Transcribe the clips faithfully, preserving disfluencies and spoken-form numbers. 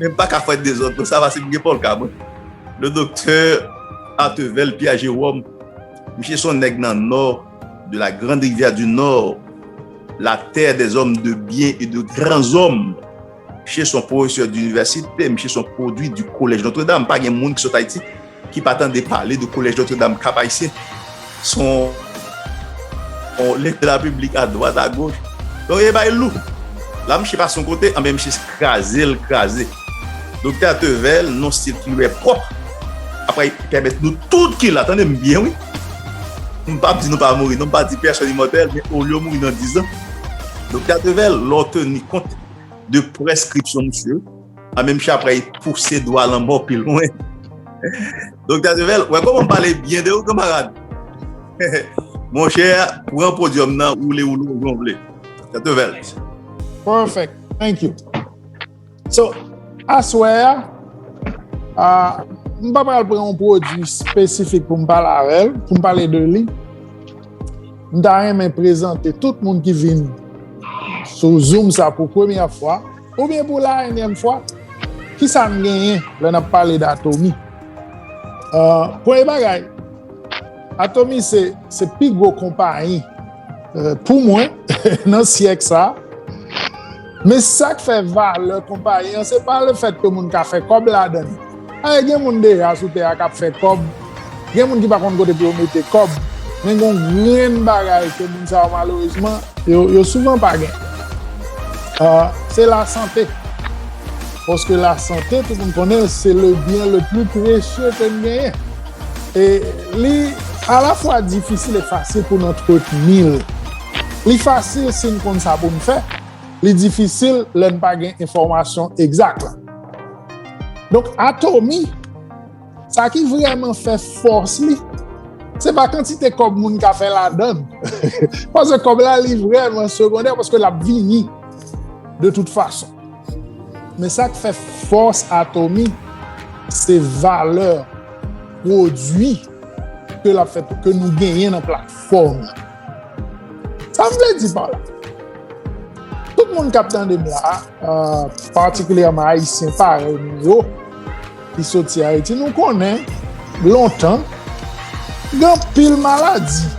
Men m pa ka fè dezòd konsa, paske m gen pòlka, mwen. Le doktè Artevel Pierre Jérôme, misye se yon nèg nan Nò, de la Grande Rivière du Nord, la terre des hommes de bien et de grands hommes. Misye se yon pwofesè dinivèsite, misye se yon pwodui du Collège Notre-Dame. Pa gen moun ki sot Ayiti ki pa tande pale de Collège Notre-Dame, Cap Haïtien. Se yon, yon lektè la piblik a dwat, a goch. Donk, e bay lou. La, misye pase yon kote, anben, misye kraze l, kraze. Doktè Tevel, non stil ki lwè pwòp. Apre, li pèmèt nou tout ki la, tande m byen, wi. M p ap di nou pa mouri, non, m pa di pèsòn imòtèl, men olye w mouri nan diz an. Doktè Tevel, lè w teni kont de preskripsyon misye, a menm chan apre, li pouse dwa lanmò pi lwen. Doktè Tevel, wè kòman m pale byen de ou, kanmarad? Monchè, pran podyòm nan, woule, woule w jan w vle. Doktè Tevel. Perfect. Thank you. So, aswè a, ah, m pa pral pran yon pwodui espesifik pou m pale avè l, pou m pale de li. M ta renmen prezante tout moun ki vin sou Zoom sa pou premyè fwa, oubyen pou la enyèm fwa, kisa n genyen lè n ap pale d Atomy. Ah, premye bagay, Atomy se, se pi gwo konpayi, eh, pou mwen, nan syèk sa. Men sa k fè valè konpayi an, se pa lefèt ke moun ka fè kòb ladan l. Ay, gen moun deja sou tè a k ap fè kòb. Gen moun ki pa konn kote pou yo mete kòb. Men gen yon grenn bagay ke moun sa yo, malerezman, yo, yo souvan pa gen. Ah, se lasante. Paske lasante, tout moun konnen, se le byen le pli presye ke n genyen. E li alafwa difisil e fasil pou n antretni l. Li fasil si n konn sa pou n fè. Li difisil lè n pa gen enfòmasyon egzak la. Donk, Atomy, sa ki vrèman fè fòs li, se pa kantite kòb moun ka fè ladan l. Paske kòb la, li vrèman segondè, paske l ap vini de tout fason. Men sa k fè fòs Atomy, se valè pwodui ke l ap fè, ke nou genyen nan platfòm nan. Sa m vle di pa la, tout moun k ap tande m la, ah, patikilyèman Ayisyen parèy nou yo, ki soti Ayiti, nou konnen lontan, gen anpil maladi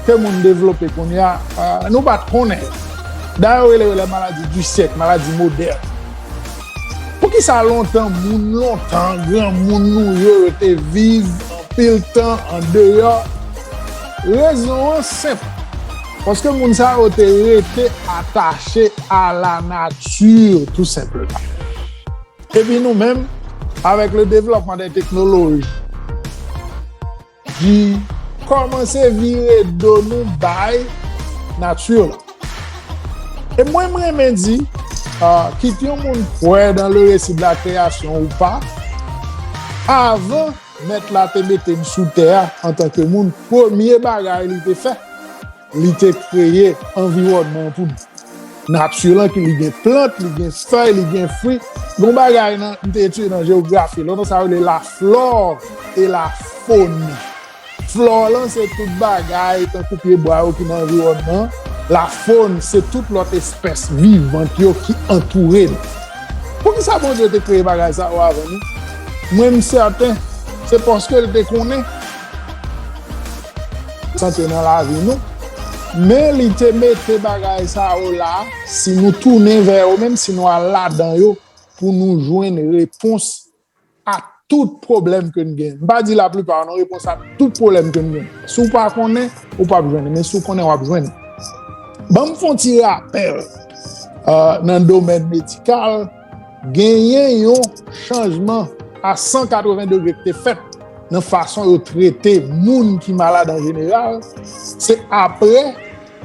ke moun devlope kounye a, ah, nou pa t konnen. Dayè, yo rele yo les maladies du siècle, maladi modèn. Poukisa lontan, moun lontan, granmoun nou yo, yo te viv anpil tan andeyò? Rezon an senp. Paske moun sa yo te rete atache a la nati, tou senpleman. Epi nou menm, avèk le devlòpman de teknoloji, kòmanse vire do nou bay nati la. E mwen, m renmen di, ah, kit yon moun kwè dans le récit de la création ou pas, avan mèt la te mete n sou tè a antanke moun, premye bagay li te fè, li te kreye anviwònman an pou nou. Nati lan ki li gen plant, li gen fèy, li gen fwi. Gon bagay nan, m te etidye nan jewografi, lontan sa yo rele la flore et la faune. Flore lan se tout bagay, tankou pye bwa yo ki nan anviwònman an. La faune se tout lòt espès vivant yo ki antoure nou. Poukisa Bondye te kreye bagay sa yo avan nou? Mwen, m sèten, se paske l te konnen sante nan lavi nou. Men li te mete bagay sa yo la, si nou tounen vè yo, menm si nou al ladan yo, pou nou jwenn repons a tout pwoblèm ke n gen. M pa di laplipa, non, repons a tout pwoblèm ke n gen. Si w pa konnen, ou p ap jwenn li. Men si w konnen, w ap jwenn li. Ban m fè yon ti rapèl, euh, nan domèn medikal, genyen yon chanjman a san katreven degre ki te fèt nan fason yo trete moun ki malad an jeneral. Se apre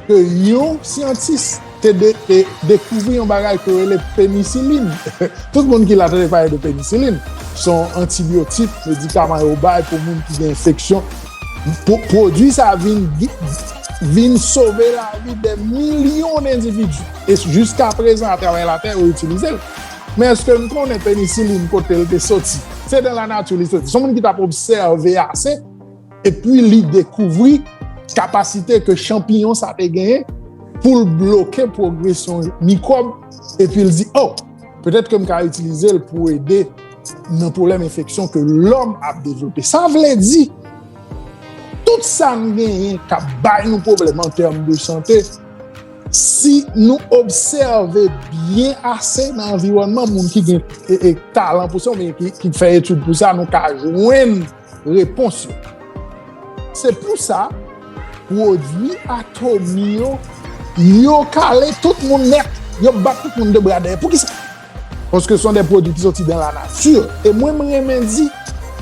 ke yon syantis te de-, te dekouvri yon bagay ke yo rele penisilin. Tout moun ki la tande pale de penisilin. Se yon antibyotik, medikaman yo bay pou moun ki gen enfeksyon. Pwo-, pwodui sa vin, vin sove lavi de milyon endividi. E jiska prezan, atravè latè, yo itilize l. Men èske n konnen penisilin kote l te soti? Se nan lanati li soti. Se yon moun ki t ap obsève ase, epi li dekouvri kapasite ke chanpiyon sa te genyen pou l bloke pwogresyon mikwòb, epi l di, oh, Petèt ke m ka itilize l pou ede nan pwoblèm enfeksyon ke lòm ap devlope. Sa vle di, tout sa n genyen k ap bay nou pwoblèm an tèm de sante, si nou obsève byen ase nan anviwònman moun ki gen e, e, talan pou sa, oubyen ki, ki fè etid pou sa, nou ka jwenn repons yo. Se pou sa, pwodui Atomy yo, yo kale tout moun nèt. Yo bat tout moun de bra dèyè. Poukisa? Paske se yon de pwodui ki soti dan lanati. E mwen, m renmen di,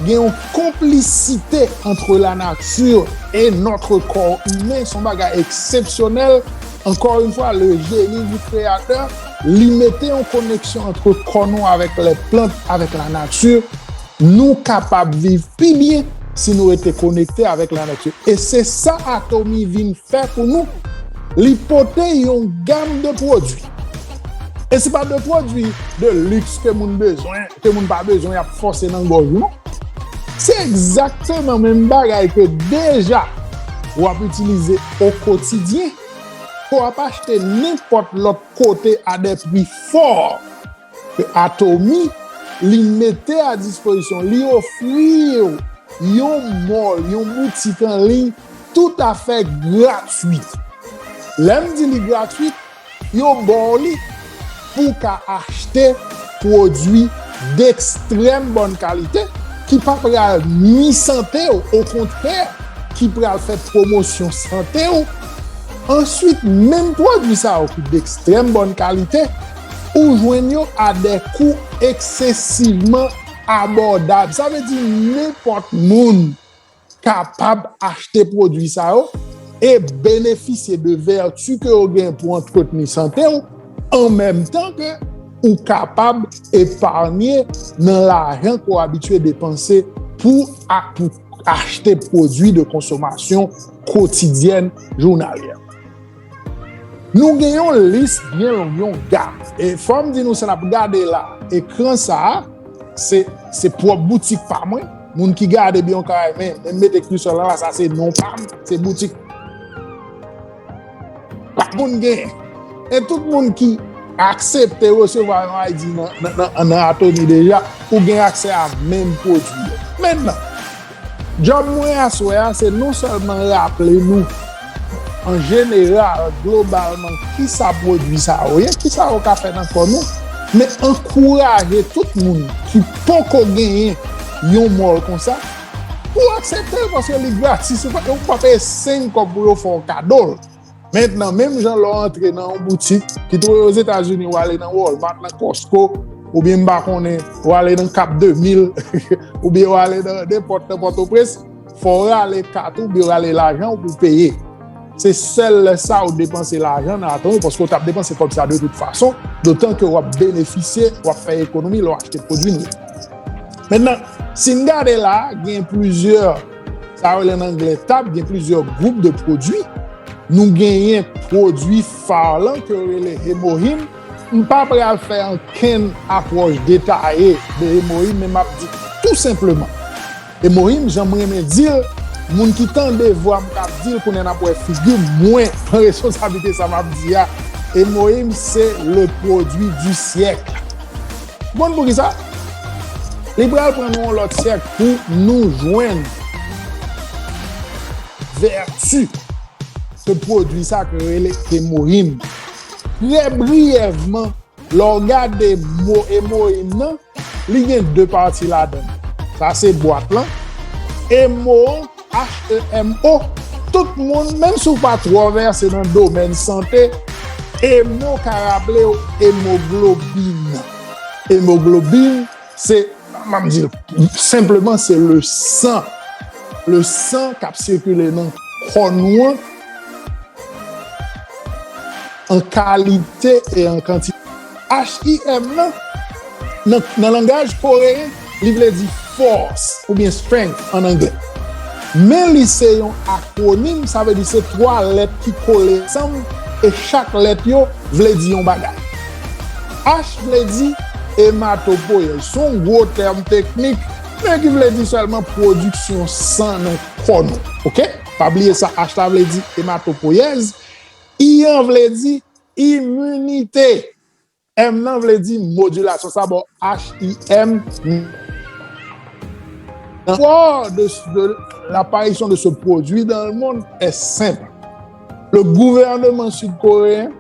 gen yon konplisite entre la nature et notre corps humain. Se yon bagay eksepsyonèl. Encore une fois, le génie du créateur, li mete yon koneksyon entre kò nou avèk les plantes, avec la nature. Nou kapab viv pi byen si nou rete konekte avèk lanati. E se sa Atomy vin fè pou nou. Li pote yon gam de pwodui. E se pa de pwodui de liks ke moun bezwen, ke moun pa bezwen, y ap fòse nan gòj ou, non. Se egzakteman menm bagay ke deja w ap itilize o kotidyen, ke w ap achte nenpòt lòt kote a de pri fò. Ke Atomy, li mete a dispozisyon, li ofri w yon mòl, yon boutik an liy toutafè gratwit. Lè m di li gratwit, yo ba w li pou w ka achte pwodui d'extrême bonne qualité ki pa pral nwi sante w, okontrè, ki pral fè pwomosyon sante w. Answit, menm pwodui sa yo ki d'extrême bonne qualité, ou jwenn yo a de kou eksesivman abòdab. Sa vle di nenpòt moun kapab achte pwodui sa yo e benefisye de vèti ke yo gen pou antretni sante w, an menm tan ke ou kapab epanye nan lajan ke w abitye depanse pou, a, pou achte pwodui de konsomasyon kotidyèn, jounalyè. Nou gen yon lis byen long, yon gam. E fò m di nou sa n ap gade la, ekran sa a, se, se pwòp boutik pa mwen. Moun ki gade byen, w ka wè, men, men m mete Crisol la, sa se non pa m, se boutik. Pa moun genyen. E tout moun ki aksepte resevwa yon I D nan, nan, nan, nan Atomy deja, ou gen aksè a menm pwodui yo. Mentnan, djòb mwen aswè a, se non sèlman raple nou, an jeneral, globalman, kisa pwodui sa yo ye, kisa yo ka fè nan kò nou, men ankouraje tout moun ki poko genyen yon mòl konsa, pou aksepte l, paske li gratis, ou pa, ou pa peye senk kòb pou yo fè w kado l. Mentnan, menm jan lè w antre nan yon boutik, kit ou ye Ozetazini, w ale nan Walmart, nan Costco, oubyen m pa konnen, w ale nan Cap deux mille, oubyen w ale nan nenpòt, nan Pòtoprens, fò w rale kat ou, oubyen w rale lajan w pou peye. Se sèl lè sa ou depanse lajan nan Atomy, paske w t ap depanse kòb sa de tout fason, dotan ke w ap benefisye, w ap fè ekonomi lè w achte pwodui nou yo. Mentnan, si n gade la, gen plizyè, sa yo rele an anglè tab, gen plizyè gwoup de pwodui. Nou genyen pwodui fa lan ke yo rele Hemohim. M pa pral fè ankenn apwòch detaye de Hemohim, men m ap di tou senpleman. Hemohim, jan m renmen di l, moun ki tande vwa m k ap di l, kounye a n ap wè figi m, mwen pran responsablite sa m ap di a. Hemohim, se le produit du siècle. Konn poukisa? Li pral pran nou yon lòt syèk pou nou jwenn vèti ke pwodui sa ke rele Hemohim. Trè briyèvman, lè w gade mo Hemohim nan, li gen de pati ladan l. Sa se bwat lan. E mo an, H E M O, tout moun, menm si w pa twò vèse nan domèn sante, hemo ka raple w emoglobin. Emoglobin, se, m ap di l senpleman, se le san. Le san k ap sikile nan kò nou an, an kalite e an kantite. H I M nan, nan, nan langaj koreyen, li vle di fòs oubyen strength an anglè. Men li se yon akwonim, sa vle di se twa lèt ki kole ansanm e chak lèt yo vle di yon bagay. H vle di hematopoyèz, se yon gwo tèm teknik, men ki vle di sèlman pwodiksyon san nan kò nou. Oke? Pa bliye sa, H la vle di hematopoyèz, I an vle di iminite. M nan vle di modilasyon. Sa ba w H I M. Pouvoir de, de l'apparition de ce produit dans le monde est simple. Le gouvernement sud-coréen,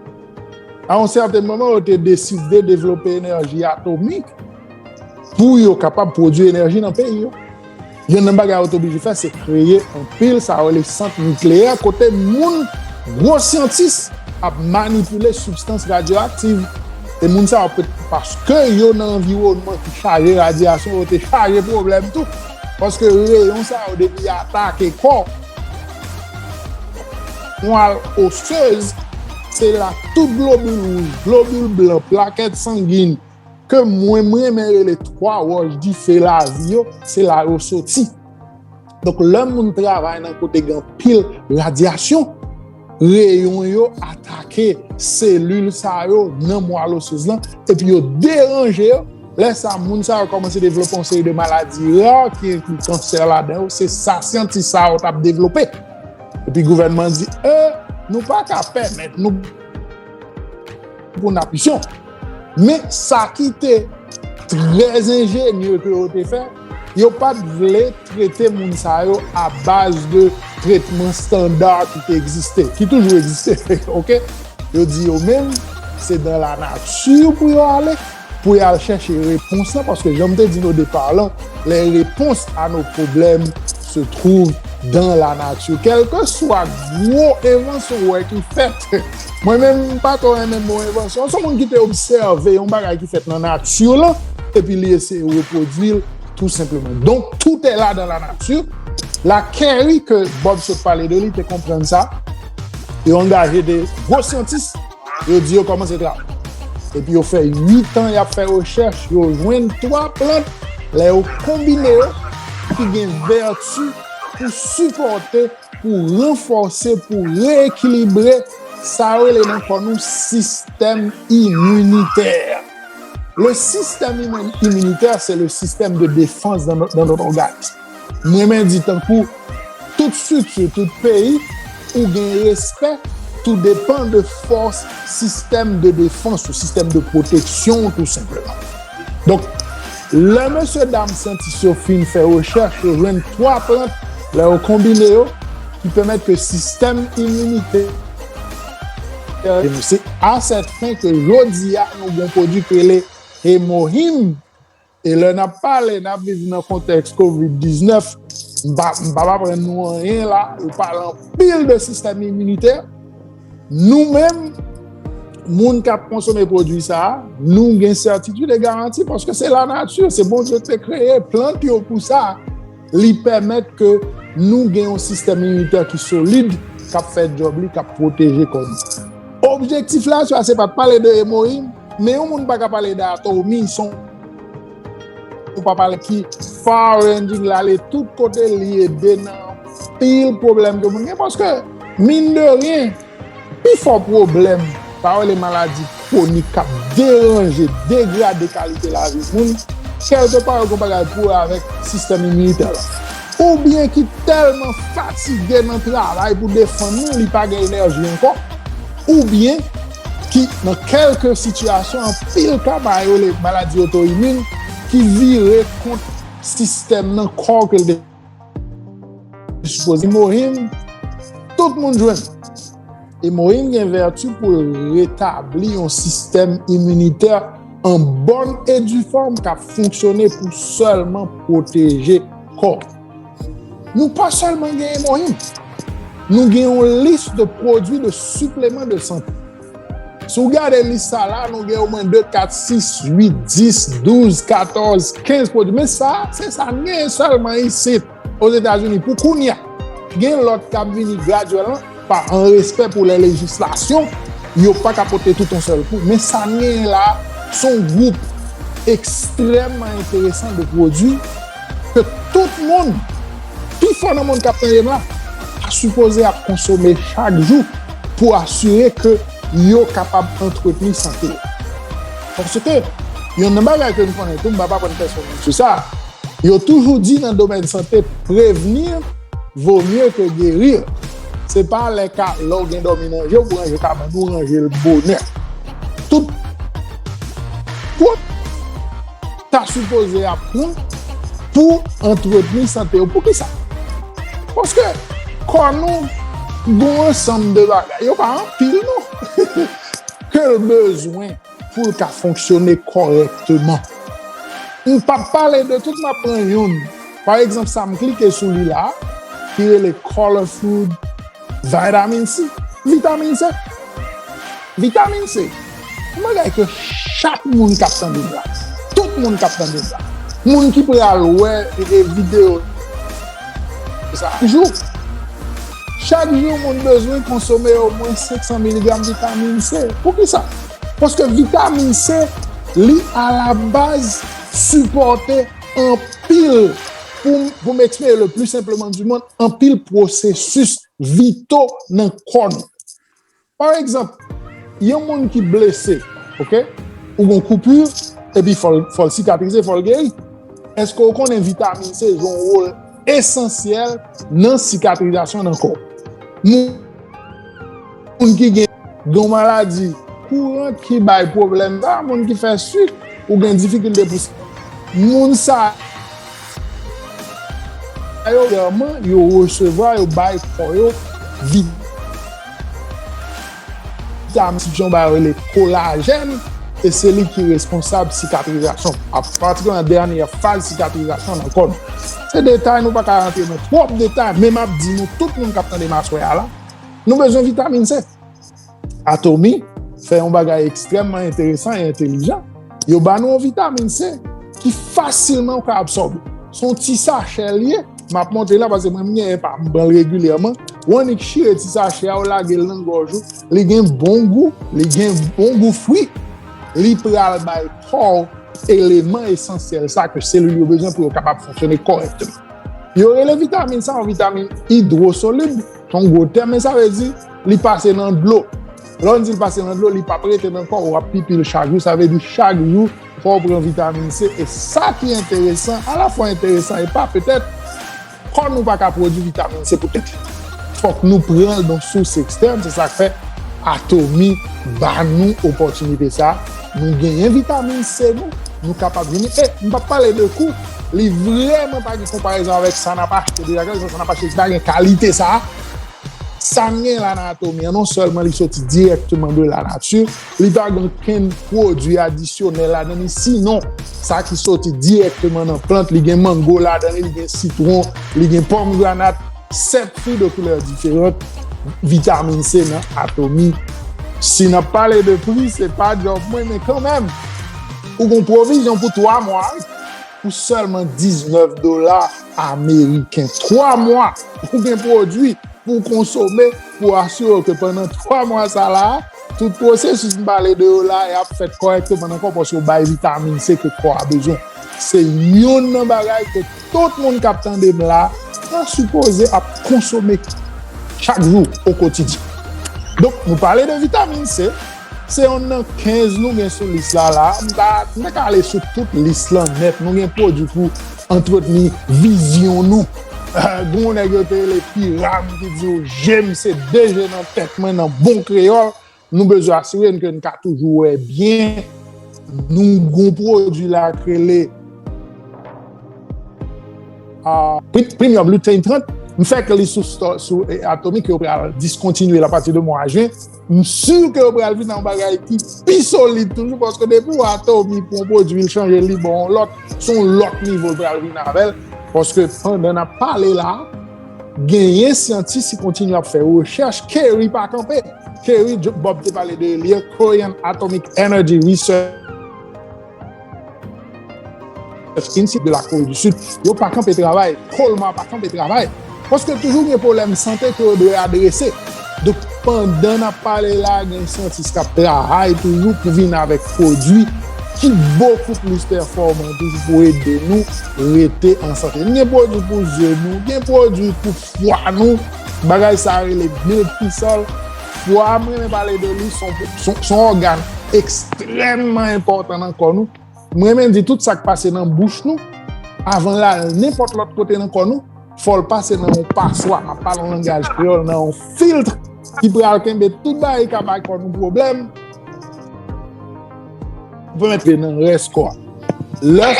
à un certain moment, a deside devlope enèji atomik pou yo kapab pwodui enèji nan peyi yo. Youn nan bagay yo te oblije fè, se kreye anpil sa yo rele sant nikleyè, kote moun, gwo syantis, ap manipile sibstans radyoaktiv. E moun sa yo, paske yo nan anviwònman ki chaje radyasyon, yo te chaje pwoblèm tou. Paske reyon sa yo, depi atake kò, mwal osez, se la tout globil wouj, globil blan, plakèt sangin, ke mwen, mwen renmen rele twa wòch dife lavi yo, se la yo soti. Donk, lè moun travay nan kote gen anpil radyasyon, reyon yo atake selil sa yo nan mwal osez lan, epi yo deranje yo. Lè sa, moun sa yo kòmanse devlope yon seri de maladi ra, ki enkli kansè ladan yo. Se sa syantis sa yo t ap devlope. Epi gouvènman di, e, nou pa ka pèmèt nou pou n ap misyon. Men sa ki te trè enjenye ke yo te fè, yo pa t vle trete moun sa yo a baz de tretman estanda ki te egziste, ki toujou egziste, oke? Yo di yo menm, se dan la nati pou yo ale, pou y al chèche repons lan, paske jan m te di n o depa lan, les réponses à nos problèmes se trouvent dans la nature. Kèlkeswa gwo envansyon w wè ki fèt, mwen menm, m pa twò renmen mo envansyon. Se yon moun ki te obsève yon bagay ki fèt nan nati lan, epi li eseye repwodui l, tou senpleman. Donk, tout est là dans la nature. La Kerry ke Bob sot pale de li, te konprann sa. Yo angaje de gwo syantis, yo di yo kòmanse travay. Epi yo fè uit an, y ap fè rechèch, yo jwenn twa plant, lè yo konbine yo, ki gen vèti pou sipòte, pou ranfòse, pou reyekilibre sa yo rele nan kò nou sistèm iminitè. Le système immun- immunitaire, c'est le système de défense dans notre, dans notre organisme. Mwen menm di tankou tout strikti, tout peyi, ou gen respè, tou depan de fòs sistèm de defans ou sistèm de pwoteksyon, tou senpleman. Donk, lè mesye dam syantis yo fin fè rechèch, yo jwenn twa plant, lè yo konbine yo, ki pèmèt ke sistèm iminitè, se a sèten ke jodi a nou gen yon pwodui ki rele hemohim. E lè n ap pale, n ap viv nan kontèks kovid diznèf, m pa, m pa, pa aprann nou anyen la, yo pale anpil de sistèm iminitè. Nou menm, moun k ap konsome pwodui sa a, nou gen sètitid e garanti, paske se lanati, se Bondye ki te kreye plant yo pou sa. Li pèmèt ke nou gen yon sistèm iminitè ki solid, k ap fè djòb li, k ap pwoteje kò nou. Objektif la, se pa t pale de hemohim, men yon moun pa ka pale de atomi, se yon, ou pa pale ki far ranging la, li tout kote, li ede nan anpil pwoblèm ke moun gen, paske, mine de rien, pi fò pwoblèm, sa yo rele maladi kwonik k ap deranje, degrade kalite lavi moun, kèlkepa yo gen bagay pou wè avèk sistèm iminitè la. Oubyen ki tèlman fatige nan travay pou defann li, li pa gen enèji ankò, oubyen ki nan kèlke sitiyasyon, anpil ka ba yo le maladi oto-imin ki vire kont sistèm nan kò ke l te sipoze. Hemohim, tout moun jwenn. Hemohim gen vèti pou l retabli yon sistèm iminitè an bòn e di fòm k ap fonksyone pou sèlman pwoteje kò. Nou pa sèlman gen hemohim, nou gen yon lis de pwodui de sipleman de sante. Si w gade lis sa la, nou gen omwen de, kat, sis, uit, dis, douz, katòz, kenz pwodui. Men sa, se sa n genyen sèlman isit, Ozetazini, pou kounye a. Gen lòt k ap vini gradyèlman, pa an respè pou lè lejislasyon, yo pa ka pote tout yon sèl kou. Men sa n genyen la, se yon gwoup ekstrèmman enteresan de pwodui ke tout moun, pi fò nan moun k ap tande m la, ta sipoze ap konsome chak jou pou asire ke yo kapab antretni sante yo. Paske, youn nan bagay ke nou konnen tou, m p ap aprann pèsonn sou sa, yo toujou di nan domèn sante, prévenir vaut mieux que guérir. Se pa lè ka, lè w gen dòmi nan je w, pou ranje kabann ou, ranje l bonè. Tout tout ta sipoze ap pran pou antretni sante yo. Poukisa? Paske kò nou gon ansanm de bagay, yo pa anpil non, ke l bezwen pou l ka fonksyone kòrèkteman. M p ap pale de tout, m ap pran youn. Pa egzanp, sa m klike sou li la, ki rele Color Food Vitamin C. Vitamin C. Vitamin C. Yon bagay ke chak moun k ap tande m la, tout moun k ap tande m la, moun ki pral wè e, videyo sa jou, chak jou moun bezwen konsome omwen senk san miligram vitamin C. Poukisa? Paske vitamin C, li alabaz sipòte anpil, pou, pou m eksprime le plus simplement du monde, anpil pwosesis vito nan kò nou. Pa egzanp, yon moun ki blese, oke? Ou gon koupi, epi fò l, fò l sikatrize, fò l geri. Èske w konnen vitamin C jwe yon wòl esansyèl nan sikatrizasyon nan kò? Moun, moun ki gen, gen yon maladi kourant ki bay pwoblèm sa, moun ki fè sik, ou gen difikilte pou moun sa yo, yo resevwa, yo bay kò yo vitamin, se yon bagay yo rele kolajèn, e se li ki responsab sikatrizasyon, a pati nan dènye faz sikatrizasyon nan kò nou. Se detay, nou pa ka rantre nan twòp detay, men m ap di nou, tout moun k ap tande m aswè a la, nou bezwen vitamin C. Atomy fè yon bagay ekstrèmman enteresan e entelijan. Yo ba nou yon vitamin C ki fasilman ou ka absòbe. Se yon ti sachè l ye. M ap montre la paske mwen, m genyen pa m, m pran l regilyèman. Ou annik chire ti sachè a, ou lage l nan gòj ou. Li gen bon gou, li gen bon gou fwi. Li pral bay kò w eleman esansyèl sa ke selil yo bezwen pou yo kapab fonksyone kòrèkteman. Yo rele vitamin sa yon vitamin idwosolib, se yon gwo tèm, men sa vle di li pase nan dlo. Lè n di l pase nan dlo, li p ap rete nan kò w, w ap pipi l chak jou, sa vle di chak jou fò w pran vitamin C. E sa ki enteresan, alafwa enteresan e pa petèt, kò nou pa ka pwodui vitamin C pou tèt li. Fòk nou pran l nan sous ekstèn, se sa k fè Atomy ba nou opòtinite sa. Nou genyen vitamin C nou, nou kapab vini. E m p ap pale de kou, li vrèman pa gen konparezon avèk sa n ap achte deja, sa n ap achte ki pa gen kalite sa. Sa n gen la nan Atomy an, non sèlman li soti dirèkteman de la nature, li pa gen okenn pwodui adisyonèl ladan li, sinon sa ki soti dirèkteman nan plant, li gen mango ladan li, li gen sitwon, li gen pòmgranat, sèt fwi de koulè diferan, vitamin C nan Atomy. Si n ap pale de pri, se pa djòb mwen, men kanmenm, ou gon pwovizyon pou twa mwa, wi, pou sèlman diznèf dola ameriken. Twa mwa, ou gen pwodui pou w konsome, pou w asire w ke pandan twa mwa sa la, tout pwosesis m pale de yo la, y ap fèt kòrèkteman nan kò, paske w bay vitamin C ke kò a bezwen. Se youn nan bagay ke tout moun k ap tande m la, ta sipoze ap konsome chak jou o kotidyen. Donk, nou pale de vitamin C, se yonn nan kenz nou gen sou lis la la. M ta, m ta ka ale sou tout lis lan nèt. Nou gen pwodui pou antretni vizyon nou. Gen yon nèg yo te rele Piram ki di w, "Je m se de je nan tèt mwen" nan bon kreyòl. Nou bezwen asire n ke n ka toujou wè byen. Nou gon pwodui la k rele, ah, Pre-, Premium Lutein trant. M fè ke li sou, sou, eh, Atomy ke yo pral diskontinye l apati de mwa jen. M si ke yo pral vin nan yon bagay ki pi solid toujou, paske depi w Atomy pou yon pwodui, l chanje, li ba w yon lòt, se yon lòt nivo l pral vin avè l. Paske pandan n ap pale la, genyen syantis ki kontinye ap fè rechèch, Kerry pa kanpe. Kerry, Bob te pale de li, Korean Atomic Energy Research Institute de la Corée du Sud, yo pa kanpe travay, Kolma pa kanpe travay. Paske toujou gen pwoblèm sante ke yo dwe adrese. Donk, pandan n ap pale la, gen syantis k ap travay toujou pou vin avèk pwodui ki bokou plis pèfòman toujou pou ede nou rete an sante. Gen pwodui pou zye nou, gen pwodui pou fwa nou. Bagay sa rele milk thistle. Fwa, m renmen pale de li, se yon, se yon, se yon ògàn ekstrèmman enpòtan nan kò nou. M renmen di tout sa k pase nan bouch nou, avan l al nenpòt lòt kote nan kò nou, fò l pase nan yon paswa, m ap pale yon langaj kreyòl, nan yon filt ki pral kenbe tout bagay ki ka bay kò nou pwoblèm. Pou pèmèt ke nan rès kò a. Lè,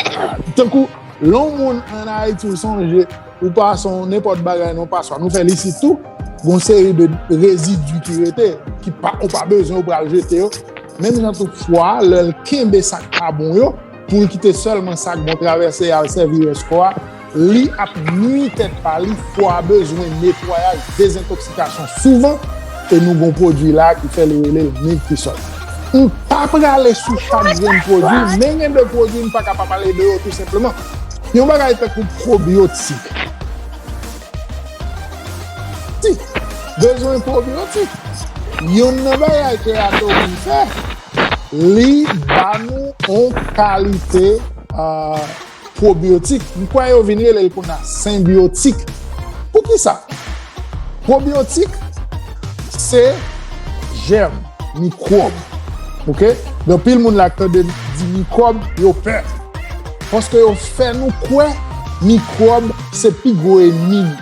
tankou, lè yon moun ann Ayiti, ou sonje, ou pase yon nenpòt bagay nan paswa, nou fè l isit tou, gon seri de rezidi ki rete, ki pa, ou pa bezwen, ou pral jete yo. Menm jan tou fwa a, lè l kenbe sa k pa bon yo, pou l kite sèlman sa k bon travèse al sèvi rès kò a, li ap nui tèt pa li, fò a bezwen netwayaj, dezentoksikasyon souvan, e nou gon pwodui la ki fè li rele l milkisòl. M pa prale sou chak grenn pwodui, men gen de pwodui m pa ka pa pale de yo tou senpleman. Yon bagay tankou pwobyotik. Ti, bezwen pwobyotik. Yonn nan bagay ke Atomy fè, li ba nou yon kalite, euh, pwobyotik. M kwè yo vin rele l kounye a senbyotik. Poukisa? Pwobyotik, se jèm, mikwòb. Oke? Gen anpil moun la k tande m di mikwòb, yo pè. Paske yo fè nou kwè mikwòb se pi gwo enmi nou.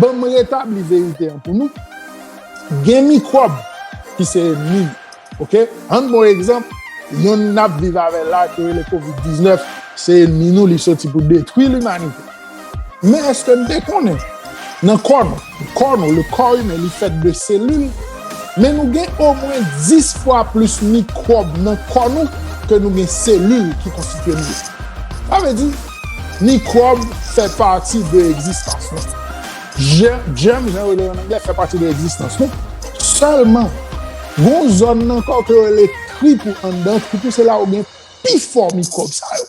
Ban m retabli verite an pou nou. Gen mikwòb ki se enmi nou. Oke? Ann pran egzanp, yonn n ap viv avè l la, ki rele kovid diznèf, se enmi nou, li soti pou detwi limanite. Men èske n te konnen, nan kò nou, kò nou, le corps humain, li fèt de selil, men nou gen omwen dis fwa plis mikwòb nan kò nou ke nou gen selil ki konstitye nou yo. Sa vle di, mikwòb fè pati de egzistans nou. Jè-, jèm, jan yo rele yo an anglè, fè pati de egzistans nou. Sèlman, gon zòn nan kò ke yo rele trip ou, anndan trip ou, se la ou gen pi fò mikwòb sa yo.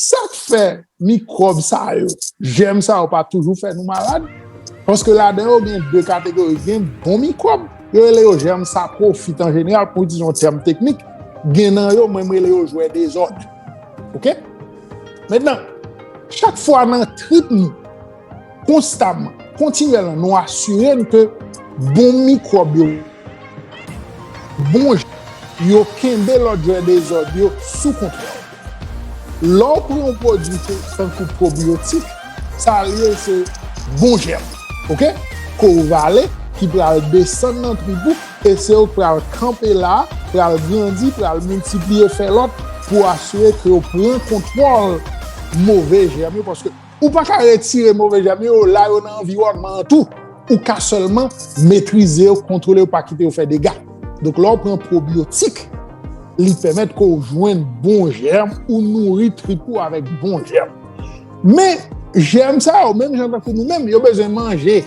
Sa k fè mikwòb sa yo, jèm sa yo pa toujou fè nou malad? Paske ladan yo gen de kategori, gen bon mikwòb, yo rele yo jèm sapwofit an jeneral, pou itilize yon tèm teknik, gen nan yo, mwen m rele yo jwè dezòd. Oke? Mentnan, chak fwa nan trip nou, konstamman, kontinyèlman, nou asire n ke bon mikwòb yo, bon, yo kenbe lòt jwè dezòd yo sou kontwòl. Lè w pran yon pwodui tankou pwobyotik, sa l ye se bon jèm, oke? Ke w vale, ki pral desann nan trip ou, e se yo k pral kanpe la, pral grandi, pral miltipliye, fè lòt, pou asire ke yo pran kontwòl move jèm yo, paske ou pa ka retire move jèm yo, la yo nan anviwònman an tou. Ou ka sèlman metrize yo, kontwole yo, pa kite yo fè dega. Donk, lè w pran pwobyotik, li pèmèt ke w jwenn bon jèm, ou nouri trip ou avèk bon jèm. Men, jèm sa yo, menm jan tankou nou menm, yo bezwen manje.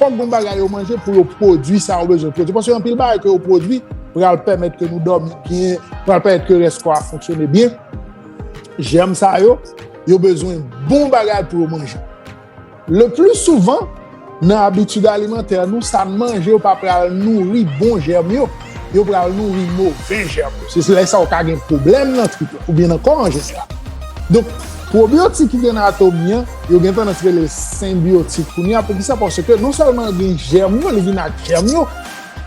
Fòk gon bagay yo manje pou yo pwodui sa yo bezwen pwodui. Paske anpil bagay ke yo pwodui pral pèmèt ke nou dòmi byen, pral pèmèt ke rès kò a fonksyone byen. Jèm sa yo, yo bezwen bon bagay pou yo manje. Le pli souvan, nan abitid alimantè nou, sa n manje yo pa pral nouri bon jèm yo, yo pral nouri move jèm yo. Se lè sa w ka gen pwoblèm nan trip la, oubyen nan kò an jeneral. Donk, pwobyotik ki gen nan Atomy an, yo gen tandans rele l senbyotik kounye a. Poukisa? Paske non sèlman gen jèm yo, li vin ak jèm yo,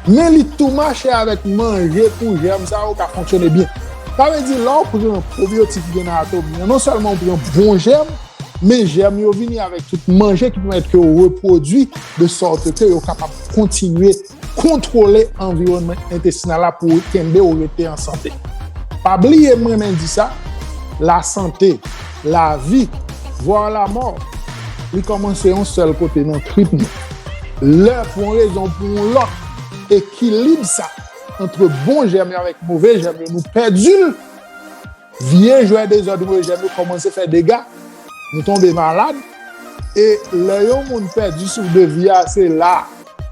men li tou mache avèk manje pou jèm sa yo ka fonksyone byen. Sa vle di, lè w pran pwobyotik ki gen nan Atomy an, non sèlman w pran bon jèm, men jèm yo vini avèk tout manje ki pèmèt ke yo repwodui, de sòt ke yo kapab kontinye kontwole anviwònman entestinal la pou kenbe w rete an sante. Pa bliye, m renmen di sa, la santé, la vie, voire la mort, li kòmanse yon sèl kote nan trip nou. Lè, pou yon rezon ou pou yon lòt, ekilib sa, ant bon jèm yo avèk move jèm yo, nou pèdi l, vye jwè dezòd, move jèm yo kòmanse fè dega, nou tonbe malad, e lè yon moun pèdi souf de vi a, se la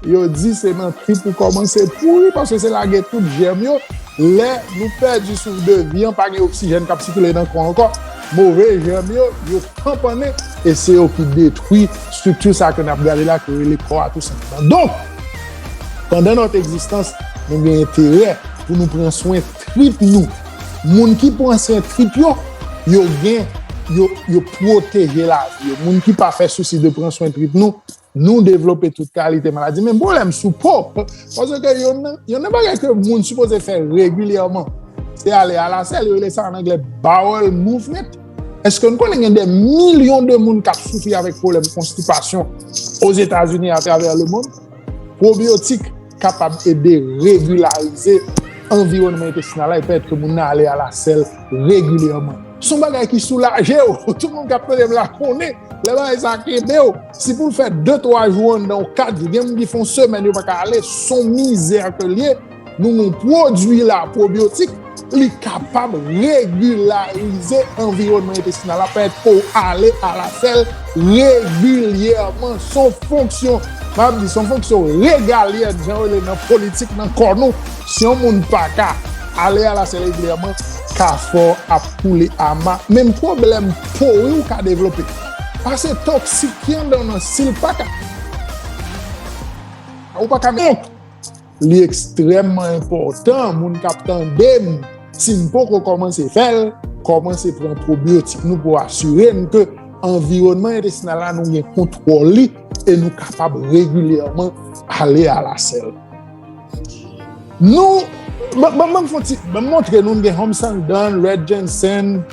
yo di se nan trip ou kòmanse pouri, paske se la gen tout jèm yo. Lè nou pèdi souf de vi an, pa gen oksijèn k ap sikile nan kò ankò, move jèm yo, yo kanpannen, e se yo ki detwi estrikti sa ke n ap gade la, ke rele kò a tou senpleman. Donk, pandan notre existence, nou gen enterè pou nou pran swen trip nou. Moun ki pran swen trip yo, yo gen, yo, yo pwoteje lavi yo. Moun ki pa fè sousi de pran swen trip nou, nou devlope tout kalite maladi. Men pwoblèm sou po, paske yonn nan, yonn nan bagay ke moun sipoze fè regilyèman, se ale alasèl, yo rele sa an anglè bowel movement. Èske nou konnen gen de milyon de moun k ap soufri avèk pwoblèm konstipasyon Ozetazini, atravè lemonn? Pwobyotik kapab ede regilarize anviwònman entestinal la, e pèmèt ke moun nan ale alasèl regilyèman. Se yon bagay ki soulaje w. Tout moun k ap tande m la konnen, lè bagay sa kenbe w, si pou l fè de, twa jou anndan yon kat jou, gen moun ki fè yon semèn yo pa ka ale, se yon mizè ke l ye. Nou gen yon pwodui la, pwobyotik, li kapab regilarize anviwònman entestinal la, pèmèt ke w ale alasèl regilyèman. Se yon fonksyon, m ap di, se yon fonksyon regalyèn, jan yo rele nan politik, nan kò nou. Si yon moun pa ka ale alasèl regilyèman, kafè w ap koule ama. Menm pwoblèm po wi ou ka devlope. Pase toksik ki anndan w nan, si l pa ka, ou pa ka menm. Li ekstrèmman enpòtan, moun k ap tande m, si n poko kòmanse fè l, kòmanse pran pwobyotik nou pou asire n ke anviwònman entestinal la, nou gen kontwòl li e nou kapab regilyèman ale alasèl. Nou, ban, ban, ban m fè yon ti, ban m montre nou, n gen Homsangdan, Red Ginseng,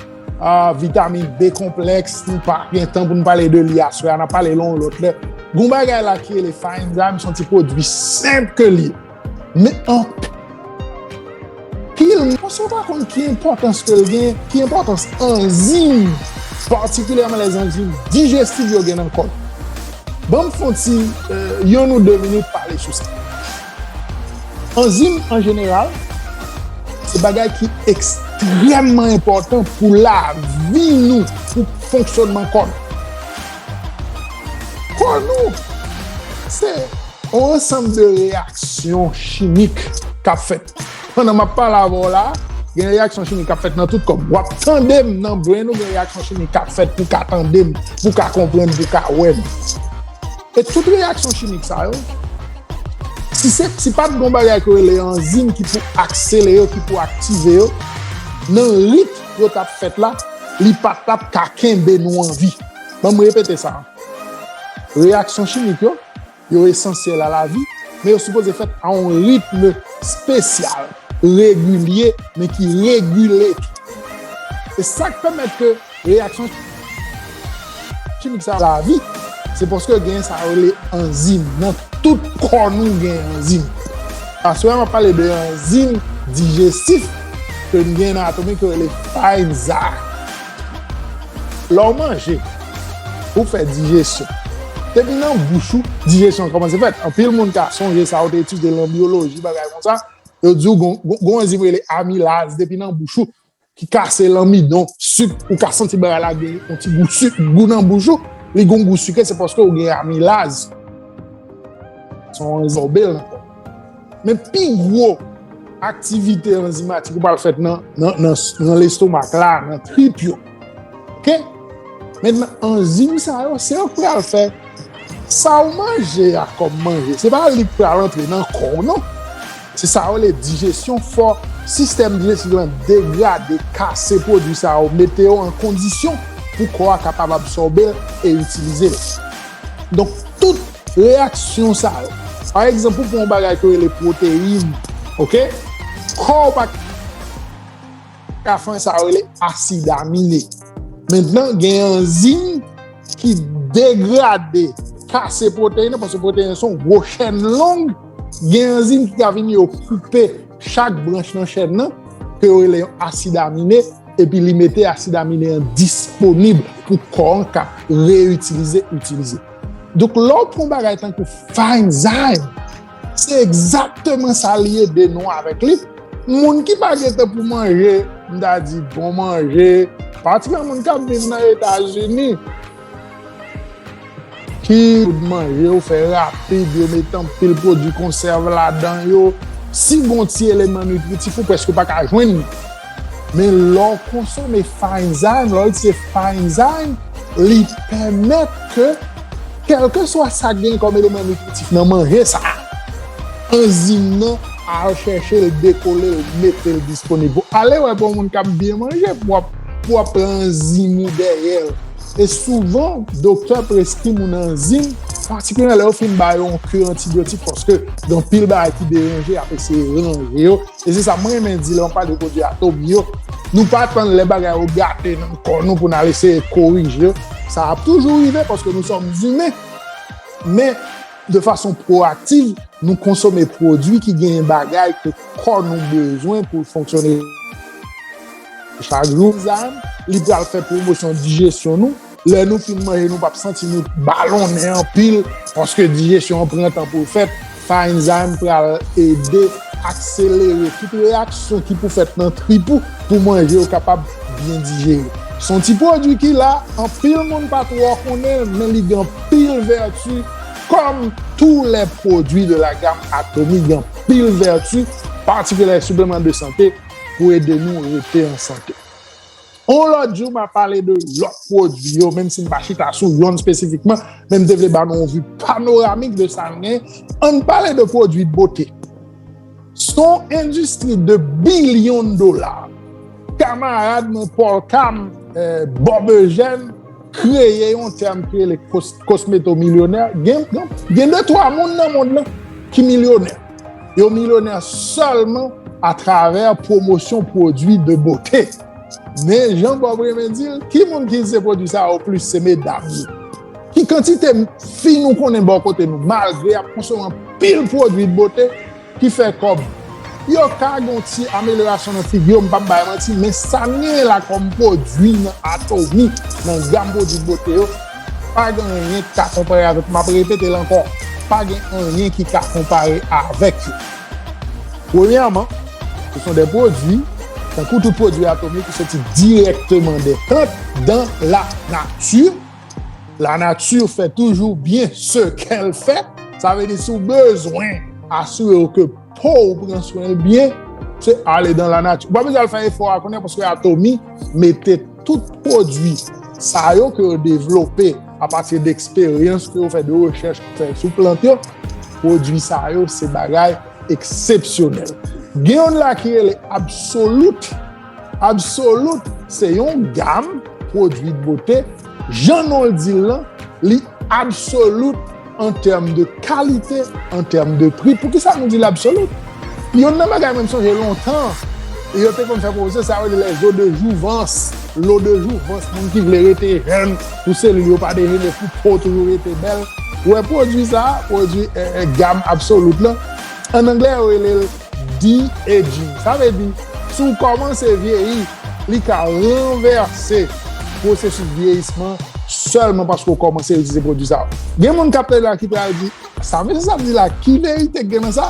ah, vitamin B konplèks, nou pa gen tan pou n pale de li aswè a, n a pale l yon lòt lè. Gon bagay la ki rele Fine Zyme, se yon ti pwodui senp ke li ye. Men anpil moun, paske yo pa konn ki enpòtans ke l gen, ki enpòtans anzim, patikilyèman lèzanzim dijestif yo gen nan kò nou. Ban m fè yon ti, eh, youn ou de minit pale sou sa. Anzim, an jeneral, se bagay ki ekstrèmman enpòtan pou lavi nou, pou fonksyònman kò nou. Kò nou, se yon ansanm de reyaksyon chimik k ap fèt. Pandan m ap pale avè w la, gen reyaksyon chimik k ap fèt nan tout kò m. W ap tande m nan brain ou, gen reyaksyon chimik k ap fèt pou w ka tande m, pou w ka konprann, pou w ka wè m. E tout reyaksyon chimik sa yo, si se, si pa t gon bagay ki rele anzim ki pou akselere yo, ki pou aktive yo, nan rit yo t ap fèt la, li pa t ap ka kenbe nou an vi. Ban m repete sa. Reyaksyon chimik yo, yo esansyèl a lavi, men yo sipoze fèt a yon ritm espesyal, regilye, men ki regile tou. E sa k pèmèt ke reyaksyon chimik sa lavi, se paske gen sa yo rele anzim. Nan tout kò nou gen anzim. Aswè a, m ap pale de anzim dijestif ke n gen nan atomik yo rele Fine Zyme. Lè w manje, ou fè dijesyon. Depi nan bouch ou, dijesyon an kòmanse fèt. Anpil moun ka sonje sa, yo te etidye l nan byoloji, bagay konsa. Yo di w gon, gon, gon anzim rele amilaz, depi nan bouch ou, ki kase lanmidon, sik, ou ka santi bagay la gen yon ti gou sik, gou nan bouch ou, li gon gou sikre, se paske ou gen amilaz. Se yon anzim absòbe l nan kò. Men pi gwo aktivite anzimatik ou pral fèt nan, nan, nan, nan lestomak la, nan trip yo. Oke? Mentnan, anzim sa yo, se yo k pral fè sa w manje a kòm manje. Se pa li k pral antre nan kò w, non. Se sa yo rele dijesyon. Fò sistèm dijestif lan degrade, kase pwodui sa yo, mete yo an kondisyon pou kò a kapab absòbe l e itilize l. Donk, tout reyaksyon sa yo. Pa egzanp, ou pran yon bagay ki rele pwoteyin, oke? Kò w pa ka fè sa yo rele asid amine. Mentnan, gen anzim ki degrade, kase pwoteyin nan, paske pwoteyin se yon gwo chèn long, gen anzim ki ka vini, yo koupe chak branch nan chèn nan, ke yo rele yon asid amine, epi li mete asid amine an disponib pou kò an ka reyitilize, itilize. Donk, lè w pran yon bagay tankou Fine Zyme, se egzakteman sa li ede nou avèk li. Moun ki pa gen tan pou manje, m ta di bon manje, patikilyèman moun k ap viv nan Etazini, ki food manje yo fè rapid, yo mete anpil pwodui konsève ladan yo. Si gon ti eleman nitritif, ou prèske pa ka jwenn li. Men lè w konsome Fine Zyme, lè w itilize Fine Zyme, li pèmèt ke, kèlkeswa sa k gen kòm eleman nitritif nan manje sa a, anzim nan al chèche l, dekole l, mete l disponib. Ale wè pou yon moun k ap byen manje, pou w ap, pou w ap pran anzim ou dèyè l. E souvan, doktè preskri moun anzim, patikilyèman lè yo fin ba yo yon kur antibyotik, paske gen anpil bagay ki deranje, y ap eseye ranje yo. E se sa mwen renmen di lè mwen pale de pwodui atomik yo. Nou pa tann lè bagay yo gate nan kò nou pou n al eseye korije yo. Sa ap toujou rive paske nous sommes humains. Men, de fason pwoaktiv, nou konsome pwodui ki genyen bagay ke kò nou bezwen pou l fonksyone chak jou. Enzyme, li pral fè pwomosyon dijesyon nou. Lè nou fin manje, nou p ap santi nou balonnen anpil, paske dijesyon an pran tan pou l fèt. Sa enzyme pral ede akselere tout reyaksyon ki pou fèt nan trip ou pou manje yo kapab byen dijere. Se yon ti pwodui ki la, anpil moun pa twò konnen l, men li gen anpil vèti, kòm tou lè pwodui de la gam Atomy gen anpil vèti, patikilye sipleman de sante pou ede nou rete an sante. On lòt jou, m a pale de lòt pwodui yo, menm si m pa chita sou yonn espesifikman, men m te vle ba nou yon vi panoramik de sa n gen. Ann pale de pwodui bote. Se yon endistri de bilyon dola. Kamarad mwen Paul Cam, eh, Bob Eugène, kreye yon tèm ki rele kos- kosmeto milyonè. Gen, gen, gen de twa moun nan mond lan ki milyonè. Yo milyonè sèlman atravè pwomosyon pwodui de bote. Men jan Bob renmen di l, ki moun ki itilize pwodui sa yo plis? Se medam yo. Ki kantite fi nou konnen bò kote nou, malgre y ap konsome anpil pwodui de bote ki fè kòb? Yo ka gen yon ti amelyorasyon nan figi yo, m p ap bay manti, men sa n genyen la kòm pwodui nan Atomy, nan gam pwodui de bote yo, pa gen anyen ki ka konpare avèk, m ap repete l ankò, pa gen anyen ki ka konpare avèk yo. Premyèman, ce sont des produits, tankou tout pwodui Atomy, ki soti dirèkteman des plantes dans la nature. La nature fait toujours bien ce qu'elle fait. Sa vle di, si w bezwen asire w ke po w pran swen l byen, se ale dans la nature. Ou pa bezwen al fè efò a konnen, paske Atomy mete tout pwodui sa yo ke yo devlope apati de eksperyans ke yo fè, de rechèch ke yo fè sou plant yo. Pwodui sa yo se bagay eksepsyonèl. Gen youn la ki rele Absolute. Absolute se yon gam pwodui de bote. Jan non l di l lan, li absolute an tèm de kalite, an tèm de pri. Poukisa nou di l absolute? Youn nan bagay mwen m sonje lontan, yo te konn fè pwomosyon, sa yo rele les eaux de jouvence. L'eau de jouvence, moun ki vle rete jèn, pou selil yo pa dejene, pou po toujou rete bèl. Ou wè pwodui sa, pwodui, eh, eh, gam Absolute lan, an anglè yo rele l de-aging. Sa vle di, si w kòmanse vyeyi, li ka ranvèse pwosesis vyeyisman sèlman paske w kòmanse itilize pwodui sa yo. Gen moun k ap tande la ki pral di, "Sa mesye sa ap di la, ki verite k gen nan sa?"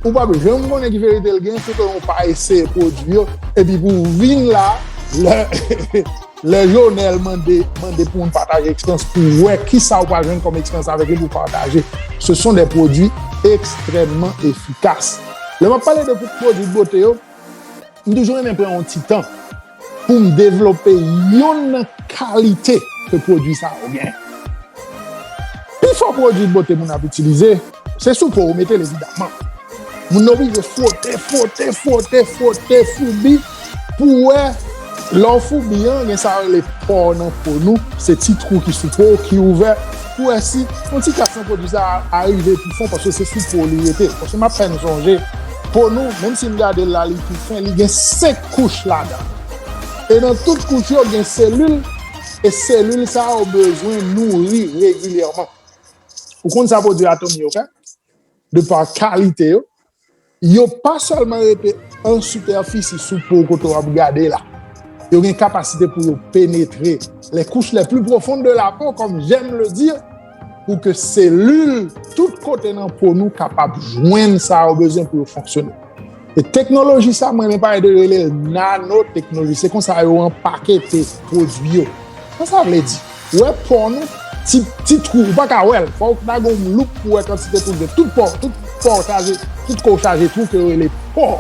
Ou p ap janm konnen ki verite l gen, si w konnen w pa eseye pwodui yo, epi pou w vin la, lè, lè Jonel mande, mande pou moun pataje eksperyans, pou w wè kisa w pral jwenn kòm eksperyans avèk li pou w pataje. Ce sont des produits extrêmement efficaces. Lè m ap pale de pwodui de bote yo, m toujou renmen pran yon ti tan pou m devlope youn nan kalite ke pwodui sa yo genyen. Pifò pwodui de bote moun ap itilize, se sou po yo mete l, evidaman. Moun nan oblije fwote, fwote, fwote, fwote, foubi, pou w wè, lè w foubi an, gen sa yo rele pò nan po nou, se ti twou ki sou po w, ki ouvè, pou w wè si yon ti kras nan pwodui sa a arive pi fon, paske se sou po li rete. Paske m ap fè n sonje, po nou, menm si n gade l la, li tou fen, li gen senk kouch ladan l. E nan tout kouch yo, gen selil, e selil sa yo bezwen nouri regilyèman. Ou konn sa pwodui Atomy yo fè? De pa kalite yo, yo pa sèlman rete an sipèfisi sou po kote w ap gade la. Yo gen kapasite pou yo penetre les couches les plus profondes de la peau, comme j'aime le dire, pou ke selil tout kote nan po nou kapab jwenn sa yo bezwen pou yo fonksyone. E teknoloji sa, mwen renmen pale de, rele l nanoteknoloji. Se konsa yo anpakete pwodui yo. Sa sa vle di? Ou wè po nou, ti, ti twou, ou pa ka wè l. Fò w ta gen yon loup pou wè kantite twou l gen. Tout po, tout po chaje, tout kò chaje twou ke yo rele po.